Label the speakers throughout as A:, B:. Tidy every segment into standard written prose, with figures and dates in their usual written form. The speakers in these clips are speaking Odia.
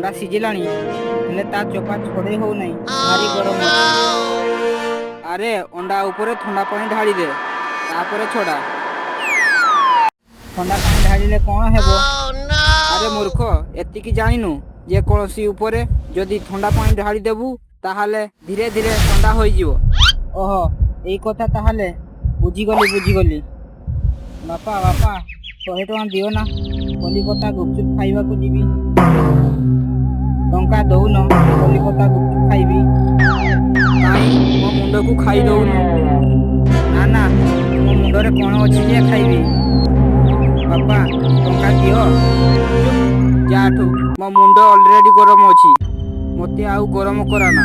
A: ଅଣ୍ଡା ସିଝିଲାଣି, ହେଲେ ତା ଚୋପା ଛଡ଼େଇ ହଉନାହିଁ, ଭାରି ଗରମ ଅଛି। ଆରେ, ଅଣ୍ଡା ଉପରେ ଥଣ୍ଡା ପାଣି ଢାଳିଦେ, ତାପରେ ଛଡ଼ା। ଥଣ୍ଡା ପାଣି ଢାଳିଲେ କ'ଣ ହେବ? ଆରେ ମୂର୍ଖ, ଏତିକି ଜାଣିନୁ? ଯେକୌଣସି ଉପରେ ଯଦି ଥଣ୍ଡା ପାଣି ଢାଳିଦେବୁ, ତାହେଲେ ଧୀରେ ଧୀରେ ଥଣ୍ଡା ହୋଇଯିବ। ଓହୋ, ଏଇ କଥା ତାହେଲେ। ବୁଝିଗଲି, ବୁଝିଗଲି। ବାପା, ବାପା, 100 ଟଙ୍କା ଦିଅ ନା, କଲିକତା ଗୁପଚୁପ ଖାଇବାକୁ ଯିବି। ଟଙ୍କା ଦଉନ, କଲିକତା ଗୁପଚୁପ ଖାଇବି। କାଇଁ, ମୋ ମୁଣ୍ଡକୁ ଖାଇ ଦଉନୁ? ନା ନା, ମୋ ମୁଣ୍ଡରେ କ'ଣ ଅଛି ଯେ ଖାଇବି? ବାପା, ଟଙ୍କା ଦିଅ। ଚୁପ୍, ଯା ଏଠୁ। ମୋ ମୁଣ୍ଡ ଅଲରେଡି ଗରମ ଅଛି, ମୋତେ ଆଉ ଗରମ କରାନା।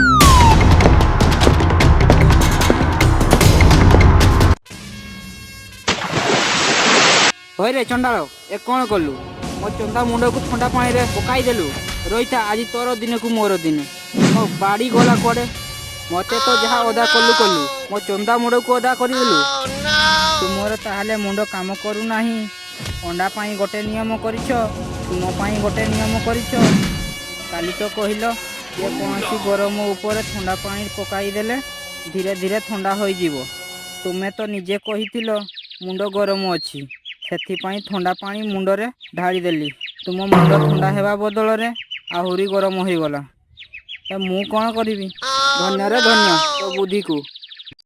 A: ହଇରେ ଚଣ୍ଡାଳ, ଏ କ'ଣ କଲୁ? ମୋ ଚନ୍ଦା ମୁଣ୍ଡକୁ ଥଣ୍ଡା ପାଣିରେ ପକାଇଦେଲୁ। ରହିଥା, ଆଜି ତୋର ଦିନକୁ ମୋର ଦିନେ। ମୋ ବାଡ଼ି ଗଲା କୁଆଡ଼େ? ମୋତେ ତ ଯାହା ଓଦା କଲୁ କଲୁ, ମୋ ଚନ୍ଦା ମୁଣ୍ଡକୁ ଓଦା କରିଦେଲୁ। ତୁମର ତାହେଲେ ମୁଣ୍ଡ କାମ କରୁନାହିଁ। ଅଣ୍ଡା ପାଇଁ ଗୋଟେ ନିୟମ କରିଛ, ତୁମ ପାଇଁ ଗୋଟେ ନିୟମ କରିଛ। କାଲି ତ କହିଲ ଯେ କୌଣସି ଗରମ ଉପରେ ଥଣ୍ଡା ପାଣି ପକାଇଦେଲେ ଧୀରେ ଧୀରେ ଥଣ୍ଡା ହୋଇଯିବ। ତୁମେ ତ ନିଜେ କହିଥିଲ ମୁଣ୍ଡ ଗରମ ଅଛି, ସେଥିପାଇଁ ଥଣ୍ଡା ପାଣି ମୁଣ୍ଡରେ ଢାଳିଦେଲି। ତୁମ ମୁଣ୍ଡ ଥଣ୍ଡା ହେବା ବଦଳରେ ଆହୁରି ଗରମ ହୋଇଗଲା। ତ ମୁଁ କ'ଣ କରିବି? ଧନ୍ୟରେ ଧନ୍ୟ ତୋ ବୁଦ୍ଧିକୁ।